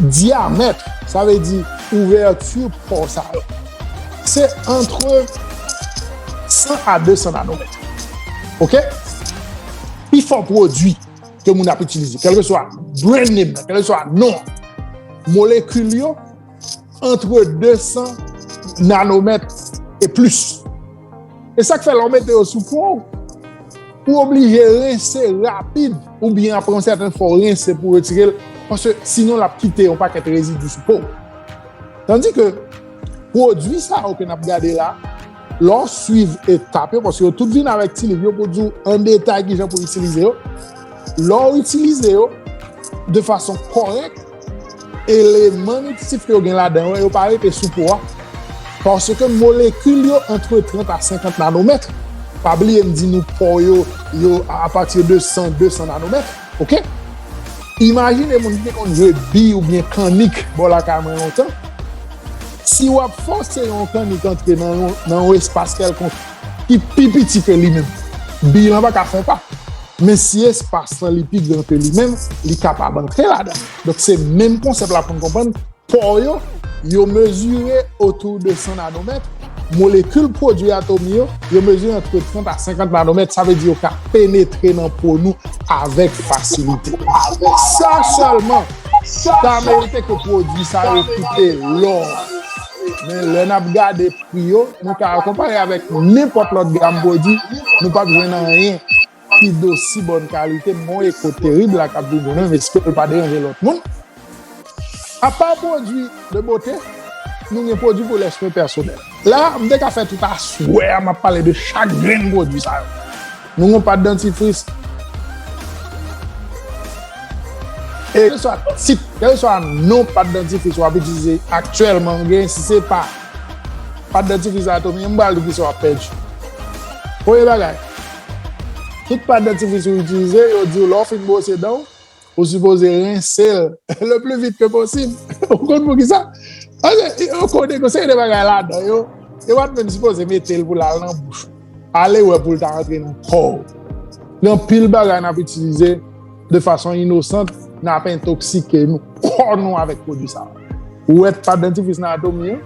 Dyamèt, sa vle di ouvèti po sa yo. Se antre san a de san nanomèt. Oke? Pifò pwodui ke moun ap itilize, kèlkeswa brand name nan, kèlkeswa non an, molekil yo antre de san nanomèt e plis. E sa k fè lè w mete yo sou po w, ou oblije rense rapid, oubyen apre yon sèten fò w rense pou w retire l, paske sinon l ap kite yon pakèt rezidi sou po w. Tandi ke pwodui sa yo ke n ap gade la, lè w swiv etap yo, paske yo tout vin avèk ti liv yo pou di w an detay kijan pou w itilize yo. Lè w itilize yo de fason kòrèk, eleman nitritif ke yo gen ladan yo, yo pa rete sou po a. Paske molekil yo antre trant a senkant nanomèt. Pa bliye m di nou po yo, yo apati de san, de san nanomèt. Oke? Imajine moun ki te konn jwe bi oubyen kannik bò lakay mwen lontan. Si w ap fòse yon kannik antre nan yon, nan yon espas kèlkonk ki pi piti ke li menm, bi lan pa ka fè pa. Men si espas lan li pi gran ke li menm, li kapab antre ladan. Donk, se menm konsèp la pou n konprann. Po yo, yo mezire otou de san nanomèt. Molekil pwodui atomi yo, yo mezire antre trant a senkant nanomèt. Sa vle di yo ka penetre nan po nou avèk fasilite. Sa sèlman, ta merite ke pwodui sa yo koute lò. Men lè n ap gade pri yo, nou ka konpare avèk nenpòt lòt gam pwodui, nou p ap jwenn anyen ki dosi bòn kalite, men yon eko terib la k ap vin jwenn nou, men èske l pa deranje lòt moun? Apa pwodui de bote, nou gen pwodui pou lèswen pèsonèl. La, m te ka fè tout aswè a, m ap pale de chak grenn pwodui sa yo. Nou gen yon pat dantifris. E kèlkeswa tit, kèlkeswa non pat dantifris w ap itilize aktyèlman, gen si se pa pat dantifris atomi, m pral di w kisa w ap pèdi. Premye bagay, tout pat dantifris ou itilize, yo di w lè w fin bwose dan w, ou sipoze rense l le pli vit ke posib. Ou konn poukisa? Paske yo konnen gen yon seri de bagay ladan yo, yo pa t menm sipoze mete l pou l al nan bouch ou. Ale wè pou l ta rantre nan kò w. Gen anpil bagay n ap itilize de fason inosan, n ap entòksike nou, kò nou avèk pwodui sa yo. Ou wè pat dantifris nan atomi an,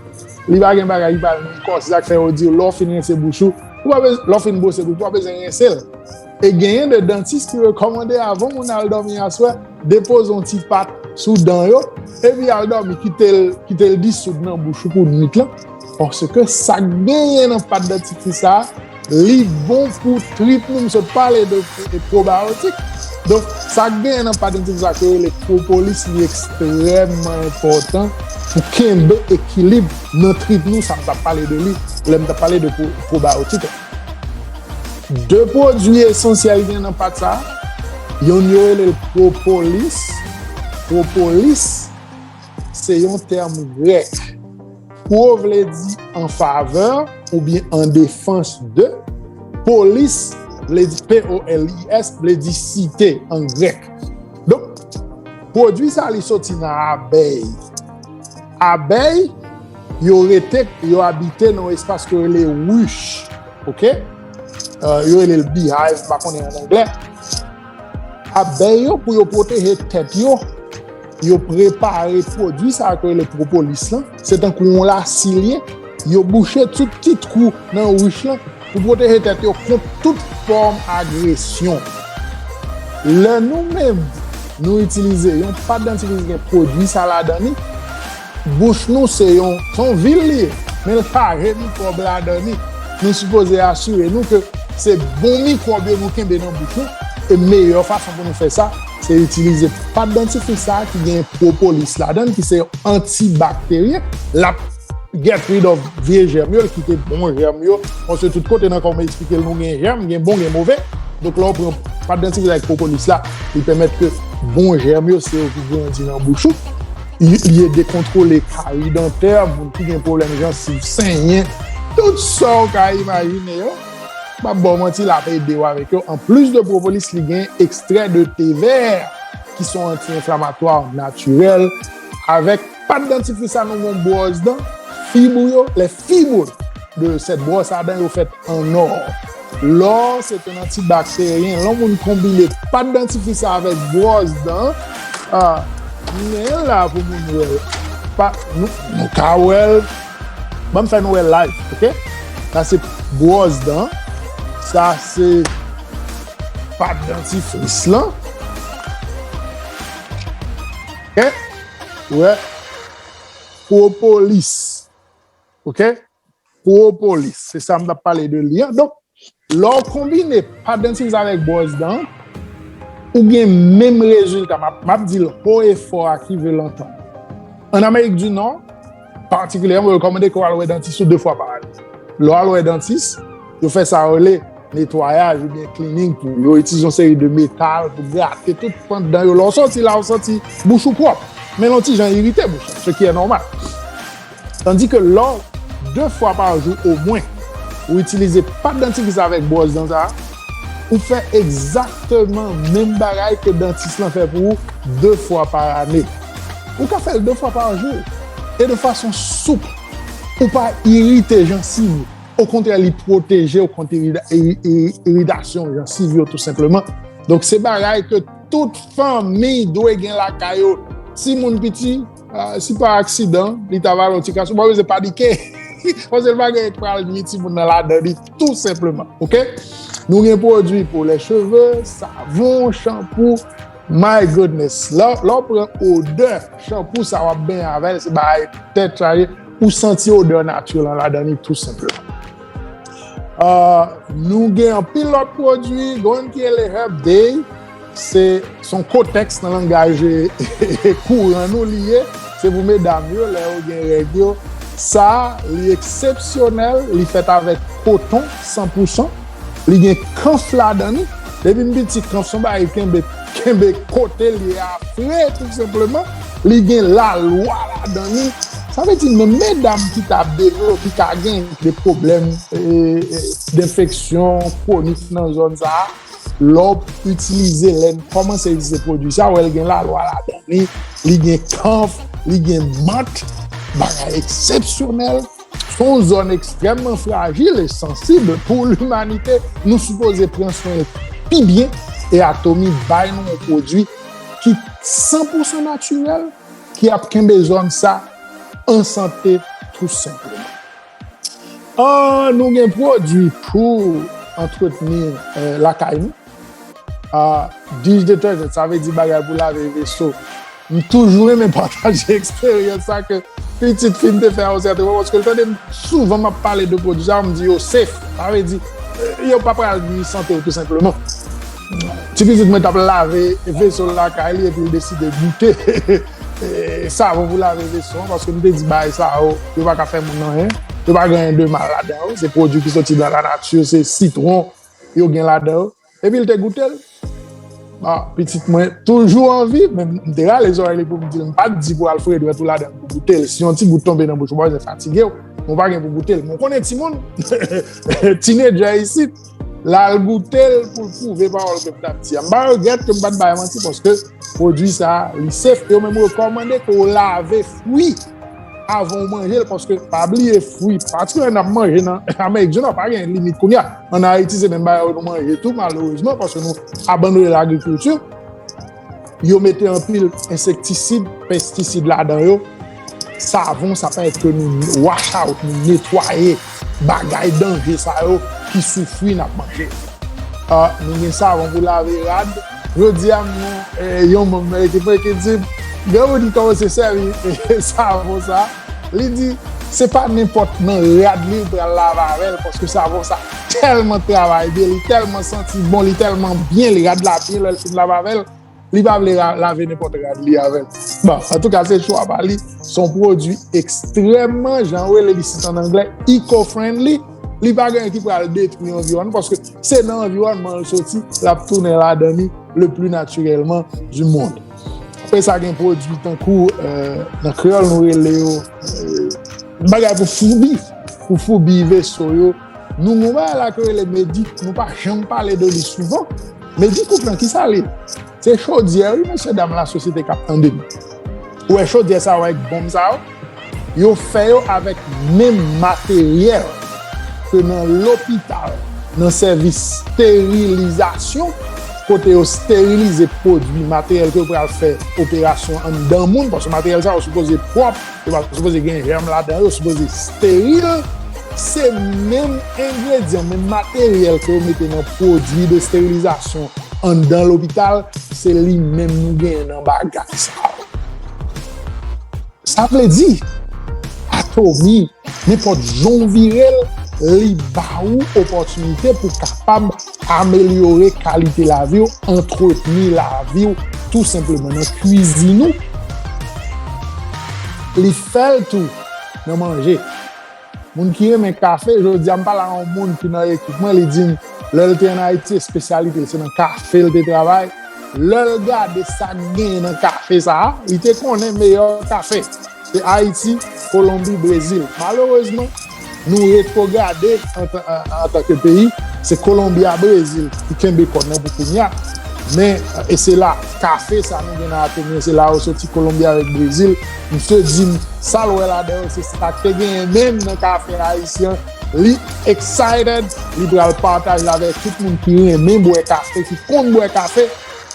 li pa gen bagay ki pa al nan kò, se sa k fè yo di w lè w fin rense bouch ou, ou pa bezwen, lè w fin bwose bouch ou, ou pa bezwen rense l. E genyen de dantis ki rekòmande avan moun al dòmi aswè, depoze yon ti pat sou dan yo, epi al dòmi, kite l, kite l disoud nan bouch ou pou nwit lan. Paske sa k genyen nan pat dantifris sa a, li bon pou trip nou. M sot pale de pwobayotik. Donk, sa k genyen nan pat dantifris sa ke yo rele pwopolis, li ekstrèmman enpòtan pou kenbe ekilib nan trip nou, sa m t ap pale de li lè m t ap pale de pwo-, pwobayotik. De pwodui esansyèl gen nan pat sa, yonn yo rele l pwopolis. Pwopolis, se yon tèm grèk. Pro vle di an favè oubyen an defans de. Polis vle di, P O L I S, vle di site an grèk. Donk, pwodui sa, li soti nan abèy. Abèy, yo rete, yo abite nan yon espas ke yo rele ruche. Oke? Euh, yo rele l beehive, m pa konnen an anglè. Abèy yo, pou yo pwoteje tèt yo, yo prepare pwodui sa yo ke yo rele pwopolis lan. Se tankou yon lasi l ye. Yo bouche tout ti twou nan ruche lan pou pwoteje tèt yo kont tout fòm agresyon. Lè nou menm, nou itilize yon pat dantifris ki gen pwodui sa ladan li, bouch nou se yon, se yon vil li ye, men l chaje mikwòb ladan li. Nou sipoze asire nou ke se bon mikwòb yo nou kenbe nan bouch nou, e meyè fason pou nou fè sa, se itilize pat dantifris sa a ki gen pwopolis ladan l, ki se yon antibakteryen, l ap get rid of vye jèm yo, l kite bon jèm yo. Paske tout kote nan kò w, m eksplike l, nou gen jèm, gen bon, gen move. Donk, lè w pran pat dantifris avèk pwopolis la, li pèmèt ke bon jèm yo, se yo ki grandi nan bouch ou. Li, li ede kontwole kari dantè, moun ki gen pwoblèm jansiv, senyen, tout sa w ka imajine yo. M p ap ba w manti, l ap ede w avèk yo. Anplis de pwopolis, li gen ekstrè de te vè, ki se yon anti-enflamatwa natirèl, avèk pat dantifris sa, nou gen bwòs dan, fib yo, les fibres de cette brosse à dents yo fèt an ò. Lò, se te yon antibakteryen. Lè yon moun konbine pat dantifris sa avèk bwòs dan, ah, m gen l la pou moun wè l. Pa, nou, nou ka wè l. Ban m fè nou wè l live, oke? Sa se bwòs dan. Sa se pat dantifris lan. Oke? Wè. Pwopolis. Oke? Pwopolis. Se sa m t ap pale de li an. Donk, lè w konbine pat dantifris avèk bwòs dan, ou gen menm rezilta. M ap, m ap di l haut et fort à qui veut l'entendre. An Amerik di Nò, patikilyèman, yo rekòmande ke w al wè dantis ou de fwa pa ane. Lè w al wè dantis, yo fè sa yo rele netwayaj oubyen cleaning pou yo itilize yon seri de metal pou grate tout pant dan yo. Lè w soti la, w santi bouch ou pwòp. Men l yon ti jan irite bouch la, ce qui est normal. Tandis que lè w, de fwa pa jou omwen, ou itilize pat dantifris avèk bwòs dan sa, ou fè egzakteman menm bagay ke dantis lan fè pou ou de fwa pa ane. Ou ka fè l de fwa pa jou e de fason soup. Ou pa irite jansiv ou. Okontrè, li pwoteje w kont iri- iri- iri- iritasyon jansiv yo, tou senpleman. Donk, se bagay ke tout fanmi dwe gen lakay yo. Timoun piti, ah, si pa aksidan, li ta vale yon ti kras, ou pa bezwen panike. Paske l pa gen pral nwi timoun nan ladan li, tou senpleman. Oke? Nou gen pwodui pou lè cheve, savon, chanpou. My goodness. Lè lè w pran odè chanpou sa w ap benyen avè l, se bagay tèt chaje. Ou santi odè natirèl lan ladan li, tou senpleman. Ah, nou gen anpil lòt pwodui. Gen yon ki rele Herb Day. Se se yon kotèks nan langaj kouran nou li ye. Se pou medam yo, lè yo gen règ yo. Sa, li eksepsyonèl, li fèt avèk koton san pou san. Li gen kanf ladan li. Depi m piti, kanf se yon bagay kenbe, kenbe kote l ye a fre, tou senpleman. Li gen lalwa ladan li. Sa vle di, menm medam ki ta devlope, ki ka gen de pwoblèm, e, e, denfeksyon kwonik nan zòn sa a, lè w itilize, lè n kòmanse itilize pwodui sa, wè l gen lalwa ladan li, li gen kanf, li gen mant, bagay eksepsyonèl. Se yon zòn ekstrèmman frajil e sansib pou limanite. Nou sipoze pran swen l pi byen e Atomy bay nou yon pwodui ki san pou san natirèl, ki ap kenbe zòn sa an sante, tou senpleman. Ah, nou gen pwodui pou antretni, eh, lakay nou. Ah, dish detergent, sa vle di bagay pou lave veso. M toujou renmen pataje eksperyans sa ke pitit fi m te fè a yon sèten moman, paske l tande m souvan m ap pale de pwodui sa, m di yo safe. Sa vle di, eh, yo pa pral nwi sante w, tou senpleman. Ti pitit mwen t ap lave veso l lakay li, epi l deside goute, eh, savon pou lave veso an, paske m te di bagay sa yo, yo pa ka fè moun anyen, yo pa gen anyen de mal ladan yo, se pwodui ki soti nan lanati, se sitwon yo gen ladan yo. Epi l te goute l. Bon, pitit mwen toujou anvi, men m te rale zòrèy li pou m di l, m pa t di pou Alfred wè tou ladan l pou goute l. Si yon ti gout tonbe nan bouch ou, pa bezwen fatige w, men w pa gen pou goute l. Men w konnen timoun, tinedjè isit, l al goute l pou l pwouve pawòl ke m t ap di a. M pa regrèt ke m pa t bay manti, paske pwodui sa a, li safe, yo menm rekòmande ke w lave fwi avan w manje l, paske pa bliye fwi, patikilyèman n ap manje nan Amerik di Nò, pa gen limit kounye a. Ann Ayiti, se menm bagay yo nou manje tou, malerezman, paske nou abandone lagrikilti. Yo mete anpil ensektisid, pestisid ladan yo. Savon, sa pèmèt ke nou wash out, nou netwaye bagay danje sa yo ki sou fwi n ap manje. Ah, nou gen savon pou lave rad. Jodi a, m gen, eh, yon manm nan ekip mwen ki di, granmoun ki kòmanse sèvi savon sa, li di, se pa nenpòt nan rad li l pral lave avè l, paske savon sa tèlman travay byen, li tèlman santi bon, li tèlman byen, li rad la byen lè l fin lave avè l, li pa vle ra- lave nenpòt rad li avè l. Bon, antouka, se chwa pa li, se yon pwodui ekstrèmman, jan yo rele l isit an anglè, eco-friendly, li pa gen anyen ki pral detwi anviwònman, paske se nan anviwònman l soti, l ap tounen ladan li le plus naturellement du monde. Apre sa, gen pwodui tankou, eh, nan kreyòl, nou rele yo, eh, bagay pou foubi, pou foubi veso yo. Nou gen yon bagay la ke yo rele Medicool, nou pa janm pale de li souvan. Medicool lan, kisa l ye? Se chodyè, wi, mesye dam lasosyete k ap tande m. Ou wè chodyè sa yo avèk bonm sa yo? Yo fè yo avèk menm materyèl ke nan lopital, nan sèvis sterilizasyon, kote yo sterilize pwodui, materyèl ke yo pral fè operasyon anndan moun, paske materyèl sa yo sipoze pwòp, yo pa sipoze gen jèm ladan yo, yo sipoze steril. Se menm engredyan, menm materyèl ke yo mete nan pwodui de sterilizasyon anndan lopital, se li menm nou genyen nan bagay sa yo. Sa vle di, Atomy, nenpòt jan w vire l, li ba ou opòtinite pou w kapab amelyore kalite lavi w, antretni lavi w, tou senpleman nan kwizin ou. Li fè l tou nan manje. Moun ki renmen kafe, jodi a m pale a yon moun ki nan ekip mwen, li di m, lè l te ann Ayiti, espesyalite l se nan kafe l te travay. Lè l gade sa k genyen nan kafe sa a, li te konnen meyè kafe se Ayiti, Kolonbi, Brezil. Malerezman, nou retwograde antan, an, antanke peyi. Se Kolonbi a Brezil ki kenbe kòd nan pou kounye a. Men, e se la, kafe sa nou gen nan Atomi, se la yo soti, Kolonbi avèk Brezil. Misye di m, sa l wè ladan yo, se sa k te genyen menm nan kafe ayisyen. Li excited, li pral pataje l avèk tout moun ki renmen bwè kafe, ki konn bwè kafe.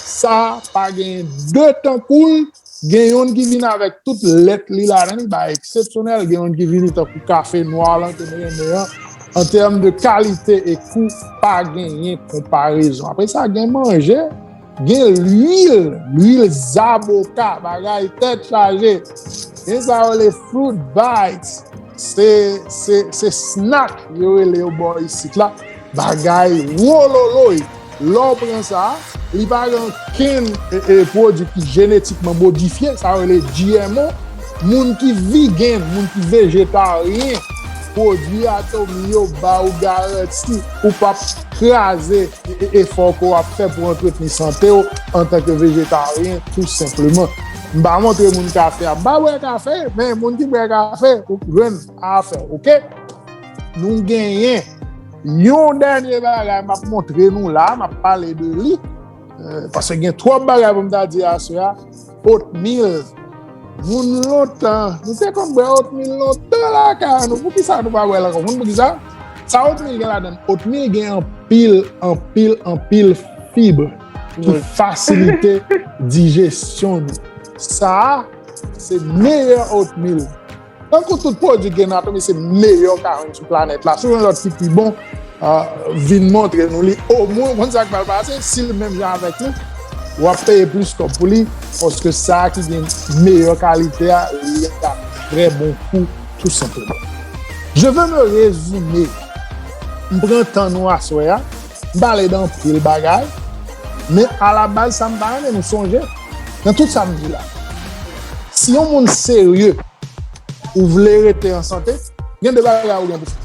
Sa pa gen de tankou l. Gen youn ki vin avèk tout lèt li ladan li, bagay eksepsyonèl. Gen youn ki vini tankou kafe nwa lan ke nou renmen an. An tèm de kalite e kou, pa genyen konparezon. Apre sa, gen manje, gen lwil, lwil zaboka, bagay tèt chaje. Gen sa yo rele fruit bites, se, se, se snack yo rele yo bò isit la. Bagay wololoy. Lè w pran sa, li pa gen okenn e, e, pwodui ki jenetikman modifye, sa yo rele G M O. Moun ki vegan, moun ki vejetaryen, pwodui Atomi yo ba w garanti ou p ap kraze e, e, efò ke w ap fè pou antretni sante w antanke vejetaryen, tou senpleman. M pa montre moun kafe a. M pa bwè kafe, men moun ki bwè kafe, ou jwenn afè, oke? Nou genyen yon dènye bagay m ap montre nou la, m ap pale de li, eh, paske gen twòp bagay pou m ta di aswè a. Oatmeal. Moun lontan, nou te konn bwè oatmeal lontan lakay nou. Poukisa nou pa bwè l ankò? Moun poukisa? Sa oatmeal gen ladan l? Oatmeal gen anpil, anpil, anpil fib ki fasilite dijesyon nou. Sa a, se meyè oatmeal. Tankou tout pwodui gen nan Atomi, se meyè w ka jwenn sou planèt la. Si w jwenn lòt ki pi bon, ah, vin montre nou li. Omwen, w konn sa k pral pase, si l menm jan avèk nou, w ap peye plis kòb pou li, paske sa a ki gen meyè kalite a, li a trè bon kou, tou senpleman. Je veux me résumer. M pran tan nou aswè a, m pale de anpil bagay, men alabaz, sa m ta renmen nou sonje, nan tout sa m di la, si yon moun serye, ou vle rete an sante, gen de bagay ou gen pou fè.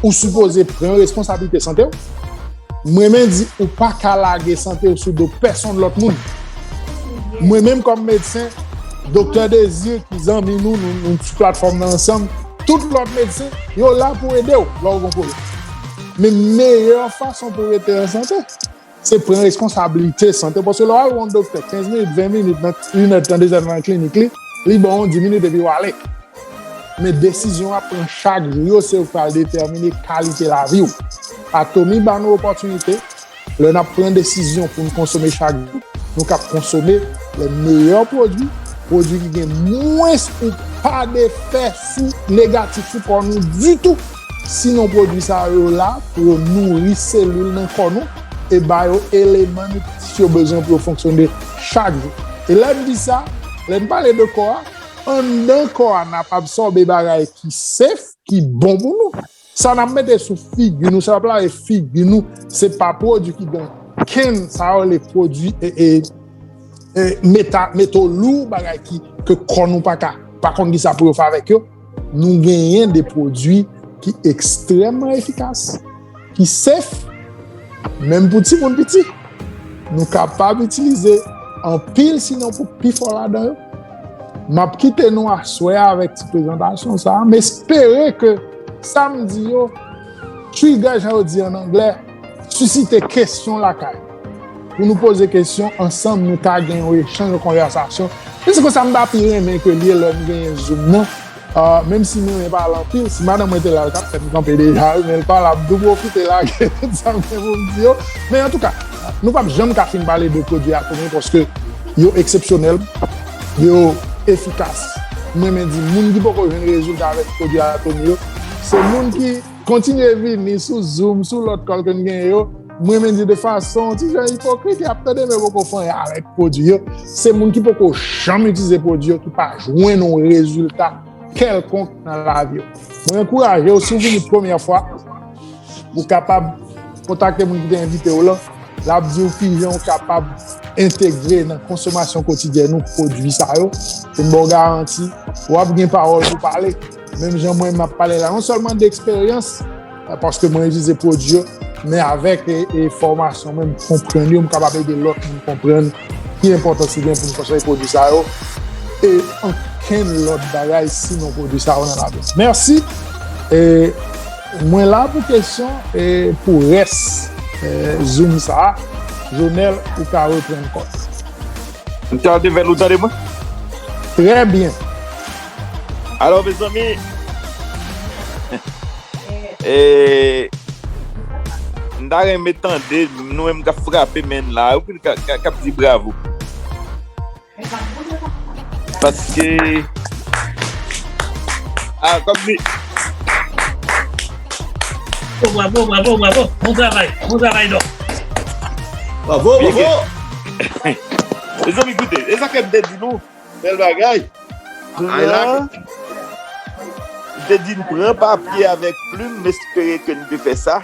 Ou sipoze pran responsablite sante w. Mwen menm di, ou pa ka lage sante w sou do pèsonn lòt moun. Mwen menm kòm medsen, Doktè Désir, ki zanmi nou, nou, nou sou platfòm nan ansanm, tout lòt medsen, yo la pou ede w lè w gen pwoblèm. Men meyè fason pou rete an sante, se pran responsablite sante w. Paske lè w al wè yon doktè kenz minit, ven minit, nan inèdtan, dezèdtan nan klinik li, li ba w yon dis minit epi w ale. Men desizyon w ap pran chak jou yo, se yo k pral detèmine kalite lavi w. Atomi ba nou opòtinite, lè n ap pran desizyon pou n konsome chak jou, nou kab konsome lè meyè pwodui, pwodui ki gen mwens ou pa de fè sou negatif sou kò nou ditou. Sinon, pwodui sa yo la pou yo nouri selil nan kò nou e ba yo eleman nitritif yo bezwen pou yo fonksyone chak jou. E lè n di sa, lè n pale de kò a, anndan kò a, n ap absòbe bagay ki safe, ki bon pou nou. Sa n ap mete sou figi nou, sa n ap lave figi nou, se pa pwodui ki gen kenn, sa yo rele pwodui, e, e, e, meta-, meto lou, bagay ki, ke kò nou pa ka, pa konn kisa pou yo fè avèk yo. Nou genyen de pwodui ki ekstrèmman efikas, ki safe, menm pou timoun piti. Nou kapab itilize anpil, sinon pou pifò ladan yo. M ap kite nou aswè a avèk ti prezantasyon sa a. M espere ke sa m di yo trigger, jan yo di an anglè, sisite kesyon lakay. Pou nou poze kesyon, ansanm nou ka gen yon echanj, yon konvèsasyon. E se konsa m ta pi renmen ke l ye lè m genyen Zoom nan. Ah, menm si m renmen pale anpil, si madanm mwen te la, l t ap fè m kanpe deja, wi, men l pa la, m tou pwofite lage tout sa m gen pou m di yo. Men antouka, nou p ap janm ka fin pale de pwodui Atomi paske yo eksepsyonèl, yo efikas. M renmen di, moun ki poko jwenn rezilta avèk pwodui Atomi yo, se moun ki kontinye vini sou Zoom, sou lòt call ke n genyen yo. M renmen di de fason ti jan ipokrit, y ap tande men poko fè anyen avèk pwodui yo. Se moun ki poko janm itilize pwodui yo ki pa jwenn yon rezilta kèlkonk nan lavi w. Mwen ankouraje w, si w vini premyè fwa, ou kapab kontakte moun ki te envite w lan. L ap di w kijan w kapab entegre nan konsomasyon kotidyèn ou pwodui sa yo. E m ba w garanti, w ap gen pawòl pou pale. menm jan mwen m ap pale la, non sèlman de eksperyans, paske mwen itilize pwodui yo, men avèk e, e fòmasyon mwen, m konprann yo, m kapab ede lòt moun konprann ki enpòtans li gen pou n konsèy pwodui sa yo, e ankenn lòt bagay sinon pwodui sa yo nan lavi. Mèsi. E mwen la pou kesyon e pou rès e, Zoom sa a. Jonel, ou ka reprann kòd. M te al devèl ou tande mwen? Trè byen. Alò, mezanmi, e, m ta renmen tande nou menm k ap frape men la, ou k ap di bravo. Paske, a, kòm di, Oh, bravo, bravo, bravo. Bon travay, bon travay, Dòk. Bravo, bravo. Mezanmi, koute, e sa ke m te di nou. Bèl bagay. Ay la. Pran, m te di n pran papye avèk plim, m espere ke n te fè sa.